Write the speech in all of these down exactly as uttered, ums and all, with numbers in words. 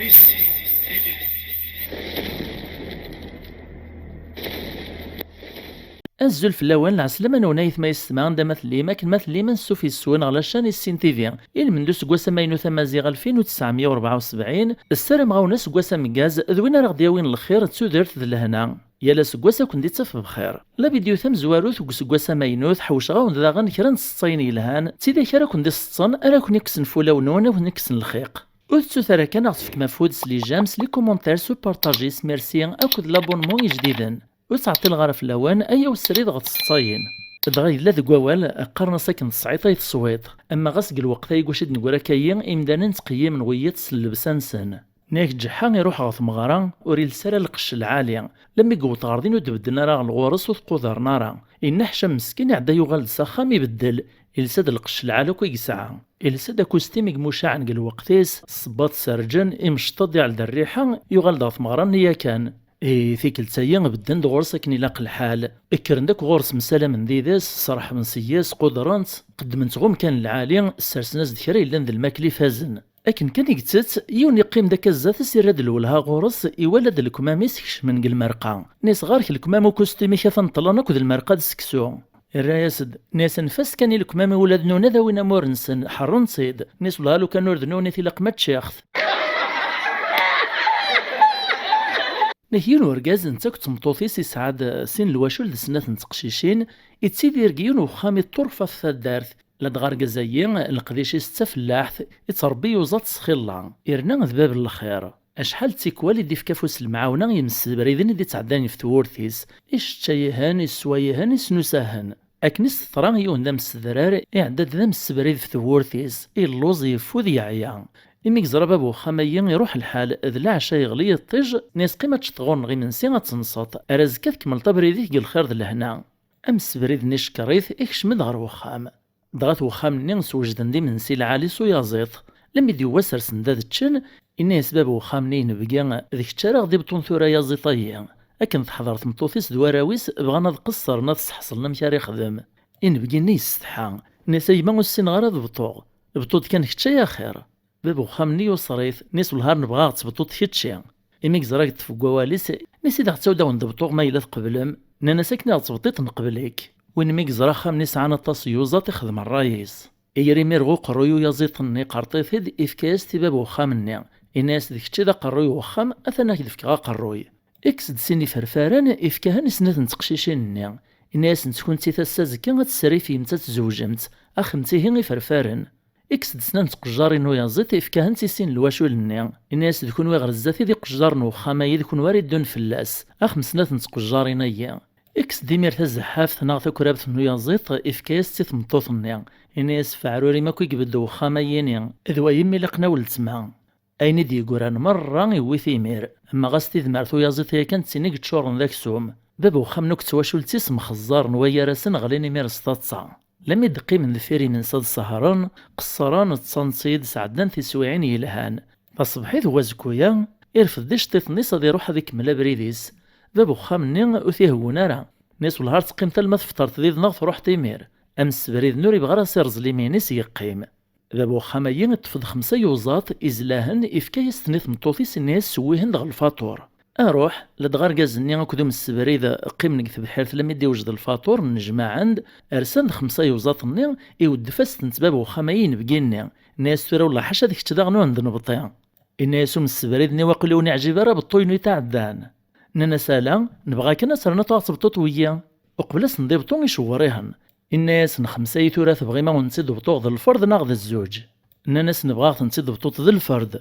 Azul fell-awen, lɛeslama-nwen ay atma yessetma, anda ma tellim, akken ma tellim, ansuf yes-wen ɣer la chaîne Issin T V. I lmend useggas amaynut amaziɣ alfin u tesɛemya u rebɛa u sebɛin, ssarameɣ-awen aseggas ameggaz d win ara ɣ-d-yawin lxir d tudert d lehna. Yal aseggas ad ken-d-ittaf bxir. La vidéo tamezwarut deg useggas amaynut, ḥewceɣ-awen-d daɣen kra n tseṭṭayin yelhan, d tidak ara ken-d-iseṭṭen, ara ken-ikksen f ulawen-nwen, ad ken-ikksen lxiq. Ur tettut ara kan ad ɣ-tefkem afud s les j'aime, s les commentaires, s upartaji, s merci akked l'abonnement ijdiden. Ur ttɛeṭṭileɣ ara fell-awen, ayaw srid ɣer tseṭṭayin. Dɣa yella deg wawal, qqaren-as akken tesɛiḍ ay teswiḍ. Ama ɣas deg lweqt-a i wacu i d-neggra akka-yi, imdanen ttqeyyimen wiyiḍ s llebsa-nsen. Nna-yak ǧeḥḥa iruḥ ɣer tmeɣra, ur iles ara lqecc lɛali. Lammi yewweḍ ɣer din ur d-bedden ara ɣer lɣur-s, ur t-qudren ara. Inna ḥcam meskin iɛedda yuɣal-d s axxam ibeddel, ilsa-d lqecc lɛali akk i yesɛa. Ilsa-d akustim i imucaɛen deg lweqt-is, ṣṣebbat serǧen, imceṭ-d iɛel-d rriḥa, yuɣal-d ɣer tmeɣra-nni yakan. Ihi tikkelt-ayi bedden-d ɣur-s akken ilaq lḥal. Kkren-d akk ɣur-s msalamen did-s, sreḥben seg-s, qudren-t, qeddmen-t ɣ umkan lɛali, ssersen-as-d kra yellan d lmakla ifazen. Akken kan i yettett, yiwen yeqqim-d akka zdat-s, irra-d lwelha ɣur-s, iwala-d lekmam-is kecmen deg lmerqa. Nna-yas ɣer-k lekmam ukustim-ik atan ṭṭlan akked lmerqa d seksu. Irra-yas-d, nna-yas anef-as kan i lekmam i ula d nuna d awin amur-nsen, ḥerren-tt-id. Nna-yas wellah lukan ur d nunit ilaq ma ččiɣ-t. Nna-k yiwen urgaz netta akked tmeṭṭut-is isɛa-d sin lwacul d snat n teqcicin, ittidir deg yiwen uxxam i ṭṭurfa f taddart. Ladɣa argaz-agi, leqdic-is d tafellaḥt, ittṛebbi yuẓaḍ s txilla, irna d bab n lxir. Acḥal d tikwal i d-ifka afus n lemɛawna i yimsebriden i d-ittɛeddan ɣef tewwurt-is, icečča-yahen, iswa-yahen, isnusa-hen. Akken i s-teḍra i yiwen d amsedrar, iɛedda-d d amsebrid ɣef tewwurt-is, illuẓ, yeffud, yeɛya. Imi yeẓra bab uxxam-agi iruḥ lḥal, d leɛca yeɣli yiṭij, nna-yas qim ad teččeḍ ɣur-neɣ imensi ad tenseḍ, ar azekka ad tkemmleḍ abrid-ik deg lxir d lehna. Amsebrid-nni icekkeṛ-it, ikcem-d ɣer uxxam. Dɣa at wexxam-nni swejden-d imensi lɛali s uyaẓiḍ. Lemmi d-yewwa sersen-d ad ččen, inna-yas bab wexxam-nni i inebgi, d kečč ara ɣ-d-ibṭun tura ayaẓiḍ-ayi. Akken teḥḍer tmeṭṭut-is d warraw-is, bɣan ad qeṣṣren, ad sḥeṣlen amek ara ixdem. Inebgi-nni yessetḥa, nna-yas a gma ur ssineɣ ara ad bṭuɣ. Bṭu-d kan kečč ay axir. Bab uxxam-nni yuṣer-it, nna-yas wellah ar nebɣa ad ɣ-tebṭuḍ kečči. Imi yeẓra yeṭṭef deg wawal-is, nna-yas i d aɣ-ttawd ad wen-d-bṭuɣ ma yella tqeblem. Nnan-as akken i ɣ-tebṭiḍ neqbel-ik. Win mi yeẓra axxam-nni sɛan aṭas n yuẓaḍ ixdem ṛṛay-is. Iger imir ɣer uqerruy uyaẓiḍ-nni, iqerṭ-it-id, ifka-yas-t i bab uxxam-nni. Inna-yas d kečč i d aqerruy uxxam, atan ad k-d-fkeɣ aqerruy. Ikkes-d sin iferfaren, ifka-hen i snat n teqcicin-nni. Inna-yasent kunti tassa azekka ad tesserifyemt ad tzewǧemt, axemt ihi iferfaren. Ikkes-d snat n tqejjarin n uyaẓiḍ, ifka-hent i sin n lwacul-nni. Inna-yas d kunwi ɣer zdat i d iqejjaren n uxxam-ayi, d kunwi ara iddun fell-as. Axem snat n tqejjarin-ayi. Ikkes-d imir tazeḥḥaft neɣ takrabt n uyaẓiḍ, ifka-yas-tt i tmeṭṭut-nni. Inna-yas f aɛrur-im akk i ibedd uxxam-ayini, d wayi mi ilaqen a weltma. Ayen i d-yeggran merra iwwi-t imir, ama ɣas tidmert uyaẓiḍ yakan d tin i yeččuren d aksum. Bab uxxam-nni akked twacult-is mxeẓẓaren waygar-asen ɣlin imir s taḍsa. Lammi d-qqimen deffir imensi ad sehṛen, qeṣṣren, ṭṭsen-tt-id, sɛeddan tiswiɛin yelhan. Taṣebḥit n wazekku-ya, irfed-d iceṭṭiḍen-is ad iruḥ ad ikemmel abrid-is. Bab uxxam-nni ur t-ihewwen ara. Nna-yas wellah ar teqqimeḍ alma tfeṭṭreḍ did-neɣ truḥeḍ imir. Amsebrid-nni ur yebɣi ara ad s-irẓel imi-ines yeqqim. Bab uxxam-ayi iṭṭef-d xemsa yuẓaḍ, izla-hen, ifka-yas-ten i tmeṭṭut-is, inna-yas sewwi-hen-d ɣer lfaṭur. Aruḥ, ladɣa argaz-nni akked umsebrid qqimen deg tebḥirt lammi d-iwjed lfaṭur, nnejmaɛen-d, rsan-d xemsa yuẓaḍ-nni, iweddef-as-tent bab uxxam-ayi inebgi-nni. Inna-yas tura wellah ḥaca d kečč daɣen ur d-nebṭi. Inna-yas umsebrid-nni waqil ur wen-iɛǧib ara beṭṭu-inu itɛeddan. Nnan-as ala, nebɣa kan ad ternuḍ ad ɣ-tebṭuḍ wiyi. Uqbel ad sen-d-ibṭu icewwer-ihen. Inna-yasen xemsa-yi tura tebɣim ad wen-tt-id-bṭuɣ d lferd neɣ d zzuǧ? Nnan-as nebɣa ad ɣ-tent-id-tebṭuḍ d lferd.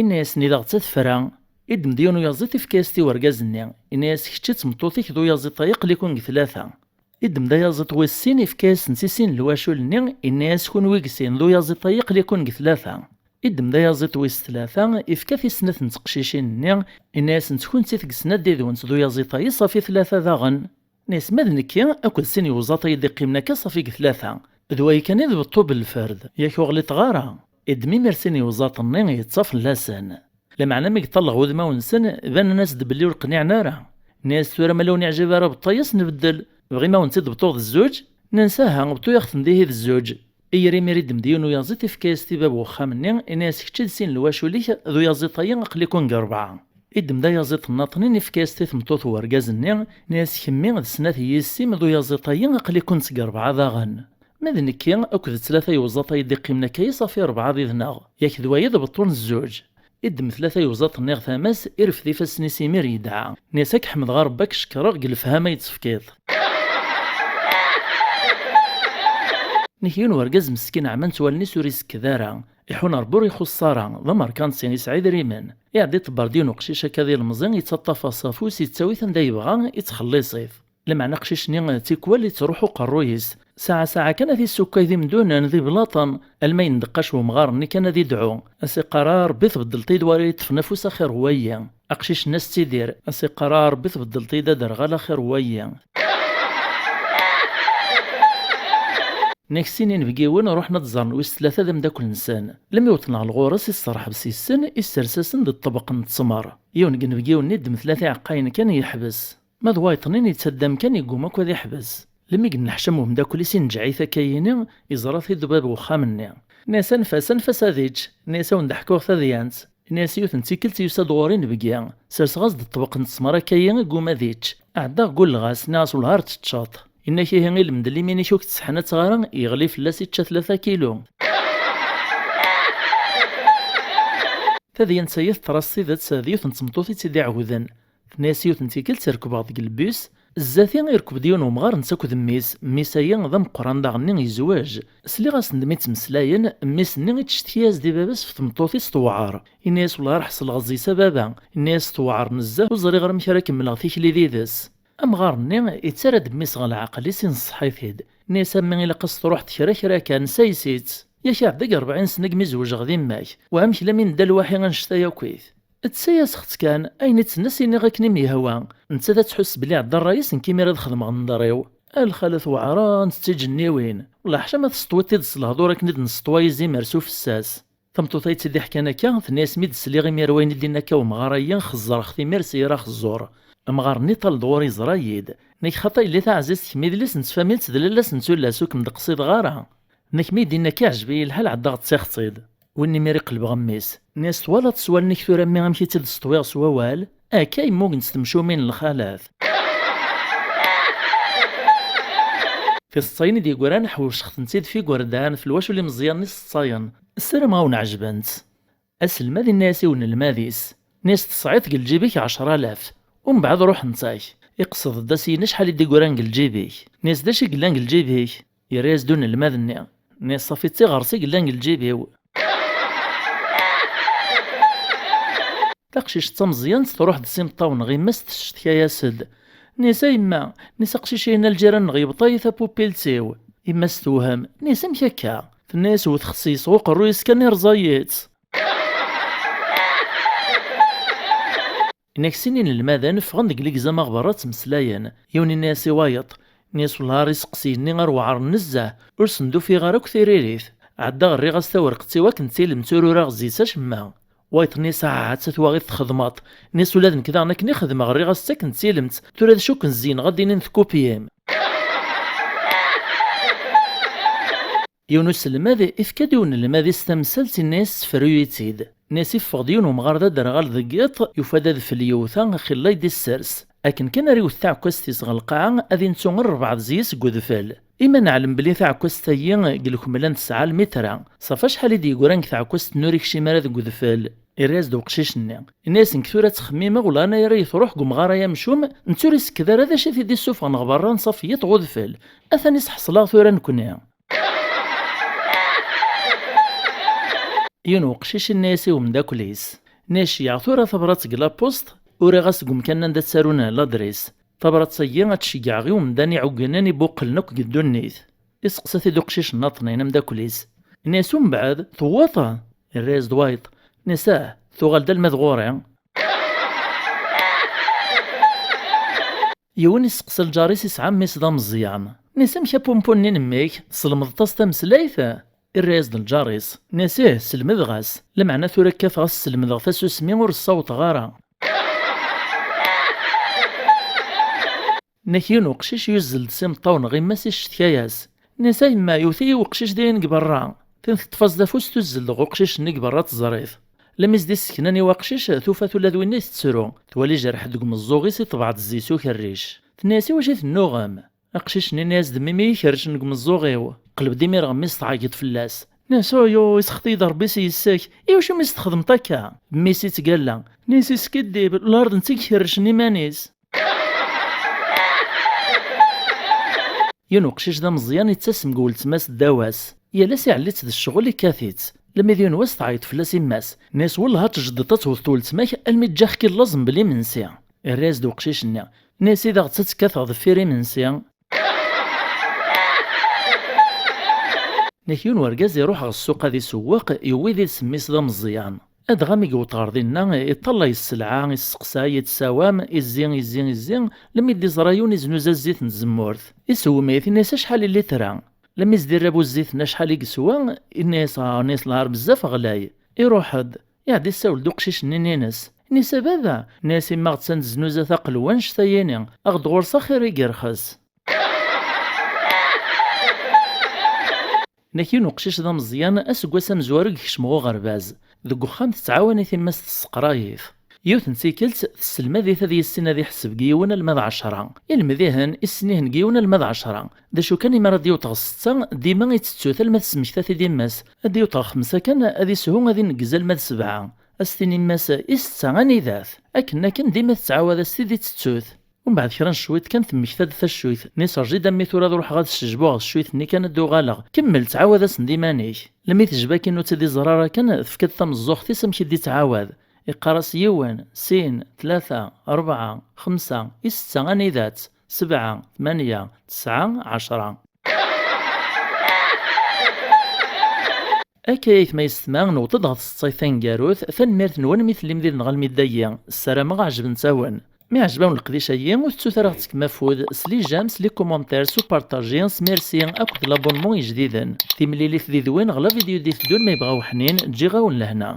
Inna-yasen i d aɣ-tt-ad frun. Iddem-d yiwen uyaẓiḍ ifka-yas-t i wergaz-nni. Inna-yas kečč i d tmeṭṭut-ik d uyaẓiḍ-ayi aql-iken deg tlata. Iddem-d ayaẓiḍ wis sin ifka-yasen-tt i sin n lwacul-nni, inna-yas kunwi deg sin d uyaẓiḍ-ayi aql-iken deg tlata. Iddem-d ayaẓiḍ wis tlata, ifka-t i snat n teqcicin-nni, inna-yasent kunti deg snat did-went d uyaẓiḍ-ayi ṣafi tlata daɣen. Nna-yas ma d nekki akked sin yuẓaḍ ay d-iqqimen akka ṣafi deg tlata. D wayi kan i d beṭṭu belferd, yak ur ɣliṭeɣ ara. Iddem imir sin yuẓaḍ-nni yeṭṭa fell-asen. Lameɛna mi yeṭṭalleɣ udmawen-nsen, banen-as-d belli ur qniɛen ara. Nna-yas tura ma la wen-iɛǧib ara beṭṭu-yas nbeddel, bɣim ad wen-tt-id-beṭṭuɣ d zzuǧ? Nnan-as aha, beṭṭu-yaɣ-ten dihi d zzuǧ. Iyir imir iddem-d yiwen uyaziḍ, ifka-yas-t i bab n uxxam-nni, ini-as: "Kečč d sin n lwacul-ik, d uyaziḍ-ayi, aql-iken deg rebɛa." Iddem-d ayaziḍ nnaṭnin, ifka-yas-t i tmeṭṭut n urgaz-nni, ini-as: "Kemmi d snat yis-im, d uyaziḍ-ayi, aql-iken deg rebɛa daɣen. Ma d nekki, akked tlata yewẓaḍ ay d-iqqimen akka-yi, ṣafi rebɛa did-neɣ. Yak d wayi d beṭṭu n zzuǧ." Iddem tlata yewẓaḍ-nni ɣer tama-s, irfed ifassen-is imir yedɛa. Ini-as: "Ad k-ḥemdeɣ a Rebbi, ad k-cekkreɣ deg lefhama i d-tefkiḍ." Nek yiwen wergaz meskin ɛman s wallen-is ur isekked ara. Iḥun Rebbi ur ixuṣṣ ara, d amerkanti, yesɛa idrimen. Iɛedda iṭebber-d yiwen uqcic akka d ilemẓi, yettaṭṭaf-as afus, yettawi-t anda yebɣa, ittxelliṣ-it. Lameɛna aqcic-nni tikwal ittruḥ uqerruy-is. Saɛa saɛa kan ad issukkay d imdunen, d iblaṭen, alma yendeqqac wemɣar-nni kan ad idɛu. As iqqar: "A Rebbi, tbeddleḍ-iyi-d wara yeṭṭfen afus axir n wayi." Aqcic-nni as-ttidir, as iqqar: "A Rebbi, tbeddleḍ-iyi-d aderɣal axir n wayi." Nek sin inebgiwen ruḥen ad ẓren wis tlata d ameddakel-nsen. Lmi wwḍen ɣer ɣur-s, isserḥeb s yes-sen, issers-asen-d ṭṭbeq n ttmer. Yiwen deg inebgiwen-nni iddem tlata iɛeqqayen kan, yeḥbes. Ma d wayeṭnin yettaddam kan, yegguma akk ad iḥbes. Lmi yenneḥcam umeddakel-is, inǧeɛ-it akka-yini, iẓra-t-id bab n uxxam-nni. Ini-as: "Anef-as, anef-as ad ičč." Ini-as: "A wen-d-ḥkuɣ tadyant." Ini-as: "Yiwet n tikkelt yusa-d ɣur-i inebgi, serseɣ-as-d ṭṭbeq n ttmer akka-yi, yegguma ad ičč. Ɛeddaɣ gulleɣ-as, nniɣ-as: 'Wellah ar teččeḍ.' Inna-k: 'Ihi i lmend n liminik ur k-tesseḥnateɣ ara?' Yeɣli fell-as, ičča tlata kilu." Tadyant-agi teḍra s tidet d yiwet n tmeṭṭut i tt-id-iɛewden. Tenna-yas: "Yiwet n tikkelt rekbeɣ deg lbus, zdat-i irekb-d yiwen wemɣar netta akked mmi-s, mmi-s-ayi d ameqqran daɣen-nni yezweǧ. Sliɣ-asen-d mi ttmeslayen, mmi-s-nni ittcetki-yas-d i baba-s ɣef tmeṭṭut-is tewɛer. Ini-as: 'Wellah ar ḥesleɣ ẓẓis a baba.' Ini-as: 'Tewɛer nezzeh, ur ẓriɣ ara amek ara kemmleɣ tikli did-s.'" Amɣar-nni ittarra-d mmi-s ɣer leɛqel-is, ineṣṣeḥ-it-id. Ini-as: "A mmi, ilaq ad s-truḥ kra kra kan, sayes-itt. Yak iɛedda deg rebɛin sna deg mi zewǧeɣ d yemma-k, u amek lami nedda lwaḥi annect-a yakk-it?" "Ttsayaseɣ-tt kan, ayen i tt-nnes iniɣ akken i m-yehwa. Nettat ad tḥuss belli iɛedda ṛṛay-is, nekk imir ad xedmeɣ nnḍer-iw." A lxalat weɛrent d tiǧenniwin. Wellah ḥaca ma tesṭwiḍ-t-id s lehdur akken i d-nesṭwa izimer s ufessas. Tameṭṭut ay tt-id-iḥkan akka, tenna-yas: "Mi d-sliɣ imir wayen i d-inna akka wemɣar-ayi, xeẓẓreɣ-t imir s yir axeẓẓur." Amɣar-nni iṭal-d ɣur-i, yeẓra-yi-d. Nek xaṭa yelli taɛzizt kemm idles n tfamilt d lalla-s n tullas, ur kem-d-qsideɣ ara. Nek mi d-inna akka iɛjeb-iyi lḥal, ɛeddaɣ ṭṭixeɣ-tt-id. Win imir iqleb ɣer mmi-s. Nni-as: "Twalaḍ s wallen-ik tura mmi amek i tt-id-sṭwiɣ s wawal? Akka i mmugent temcumin n lxalat." Tiseṭṭayin i d-yeggran ḥewceɣ-tent-id f igerdan f lwacul imeẓyanen iseṭṭayen. Ssarameɣ-awen ɛejbent. Aselmad inna-yas i unelmad-is, nni-as: "Tesɛiḍ deg lǧib-ik ɛecra alaf, umbeɛd ruḥent-ak." Iqsed-d a s-yini acḥal i d-yeggran deg lǧib-ik. Nni-as: "D acu i yellan deg lǧib-ik?" Yerra-yas-d unelmad-nni, nni-as: "Ṣafi d tiɣersi i yellan deg lǧib-iw." Taqcict d tameẓyant truḥ-d s imeṭṭawen ɣer yemma-s, teccetka-yas-d. Nni-as: "A yemma," nni-as, "aqcic-ihin a lǧiran-nneɣ yebṭa-yi tapupilt-iw." Yemma-s tewhem, nni-as: "Amek akka?" Tenna-yas: "Wwet xes-is ɣ uqerruy-is kan, irẓa-yi-tt." Inak sin inelmaden ffɣen deg legzama ɣer berra ttmeslayen. Yiwen inna-yas i wayeḍ, nni-as: "Wellah ar iseqsiyen-nni ar weɛren nezzeh, ur sen-d-ufiɣ ara akk tiririt. Ɛeddaɣ rriɣ-as tawerqet-iw akken d tilemt, ur uraɣ zzi-s acemma." Wayeḍ-nni yesɛa ahat tawaɣit txedmeḍ. Nni-as: "Ula d nekk daɣen akken i xedmeɣ, rriɣ-as-tt akken d tilemt, tura d acu ken-zzin ɣad inin tkupyim." Yiwen uselmad ifka-d i unelmad-is tamsalt, inna-yas: "Sefru-yi-tt-id." Nni-as: "Iffeɣ-d yiwen umɣar d aderɣal deg yiḍ, yufa-d adfel yewta, axilla i d-issers. Akken kan ara iwet taɛekkazt-is ɣer lqaɛa, ad intu rrbeɛ d zzi-s deg udfel. Ima neɛlem belli taɛekkazt-ayi deg lekmel-a n tesɛa lmitra, ṣaf acḥal i d-yeggran deg tɛekkazt-nni ur ikcim ara deg udfel?" Irra-yas-d uqcic-nni. Inna-yas: "Nekk tura ttxemmimeɣ, ula anayer i truḥ deg umɣar-ayi amcum, netta ur isekked ara d acu i t-id-issufɣen ɣer berra, nṣaf yiṭ ɣ udfel. Atan i s-ḥeṣleɣ tura nekni." Yiwen uqcic inna-yas i umeddakel-is, nni-as: "Ceyyeɛ tura tabrat deg lapost, uriɣ-as deg umkan anda ttarun ladris. Tabrat-agi ad tceggeɛ i umdan iɛuggnen ibuqlen akk deg ddunit." Iseqsa-t-id uqcic n aṭnin ameddakel-is, nni-as: "Umbeɛd, tewweḍ?" Irra-yas-d wayeḍ, nni-as: "Ah, tuɣal-d alma d ɣur-i." Yiwen iseqsa lǧar-is isɛa mmi-s d ameẓyan. Nni-as: "Amek apumpu-nni n mmi-k? Teslemdeḍ-as tameslayt?" Irra-yas-d lǧar-is. Nni-as: "Ih, sselmedeɣ-as. Lameɛna tura kkateɣ ad s-sselmedeɣ tasusmi ur ssawḍeɣ ara." Nnak yiwen uqcic yuzzel-d s imeṭṭawen ɣer yemma-s, iccetka-yas. Nisa yemma, yewwet-iyi uqcic dayen deg berra. Tin teṭṭef-as-d afus, tuzzel dɣa uqcic-nni deg berra, teẓra-t. Lmi s-d-isseknan i waqcic, tufa-t ula d winna itettru. Twala ijerḥ-d deg umeẓẓuɣ-is, iṭbeɛ-d zzi s ukerric. Tenna-yas: "I wacu i tennuɣem?" Aqcic-nni yenna-yas-d: "Mmi-m i yi-ikerrcen deg umeẓẓuɣ-iw." Qleb-d imireɣ mmi-s, tɛeggeḍ fell-as. Nna-yas: "Uyu, isexti-yi-d Rebbi s yes-k. I wacu mmi-s txedmeḍ akka?" Mmi-s ittgalla. Nna-yas: "Iskiddib, lard netta i ikerrcen iman-is." Yiwen uqcic d ameẓyan, ittasem deg weltma-s ddaw-as. Yal ass iɛelli-tt d ccɣel, ikkat-itt. Lmi d yiwen wass tɛeyyeḍ fell-as yemma-s. Nna-yas: "Wellah ad tjeddeḍ ad tewteḍ weltma-k almi d ǧǧax-k i llaẓ mebla imensi." Irra-yas-d uqcic-nni. Nna-yas: "I daɣ ad tt-ad kkateɣ deffir imensi?" Nek yiwen wergaz iruḥ ɣer ssuq ad isewweq, yewwi did-s mmi-s d ameẓyan. Adɣa mi yewweḍ ɣer dinna, iṭṭalay sselɛa, isseqsay, ittsawam, izzi, izzi, izzi, lmi d-iẓra yiwen iznuza zzit n tzemmurt. Isewwem-it, inna-yas: "Acḥal i litra?" Lmi s-d-irra bu zzit-nni acḥal i yeswa, inna-yas: "Ah," inna-yas, "lɛar bezzaf, ɣlay." Iruḥ-d, iɛedda issawel-d uqcic-nni, inna-yas: "Inna-yas: A baba," inna-yas, "imma ɣ-ttan teznuza taqelwa annect-a-yini, aɣ-d ɣur-s axir i yerxes." Nek yiwen uqcic d ameẓyan, aseggas amezwaru i yekcem ɣer uɣerbaz. Deg uxxam tettɛawan-it yemma-s tesseqray-it. Yiwet n tikkelt, tesselmad-it ad yissin ad iḥesseb deg yiwen alma d ɛecṛa. Ilmed-ihen, issen-ihen deg yiwen alma d ɛecṛa. D acu kan, imi ara d-yewweḍ ɣer setta, dima ittettu-t alma tesmekta-t-id yemma-s. Ad d-yewweḍ ɣer xemsa kan, ad ishu ad ineggez alma d sebɛa. Ad s-tini yemma-s: "I setta, anida-t?" Akken akken, dima tettɛawad-as-t-id, ittettu-t. Umbeɛd kra n cwiṭ kan, temmekta-d taccuyt. Nna-yas: "Rǧi-d a mmi, tura ad ruḥeɣ ad ssejbuɣ ccuyt-nni kan, ad d-uɣaleɣ. Kemmel, ttɛawad-asen d iman-ik." Lmi tejba akin ur tt-id-iẓra ara kan, tefka-d tameẓẓuɣt-is amek i d-ittɛawad. Iqqar-as: "Yiwen, sin, tlata, rebɛa, xemsa, i setta, anida-tt? Sebɛa, tmanya, tesɛa, ɛecṛa." Akka aytma yessetma, newweḍ-d ɣer tseḍsayt taneggarut. Tanemmirt-nwen mi tellim did-neɣ almi d dagi. Ssarameɣ ɛejbent-awen. Mi ɛejb-awen leqdic-agi, ur tettut ara ɣ-tekkem afud s les j'aime, s les commentaires, s upartaji, s merci akked l'abonnement ijdiden. Timlilit did-wen ɣer la vidéo d-iteddun, ma yebɣa uḥnin, ǧǧiɣ-awen lehna.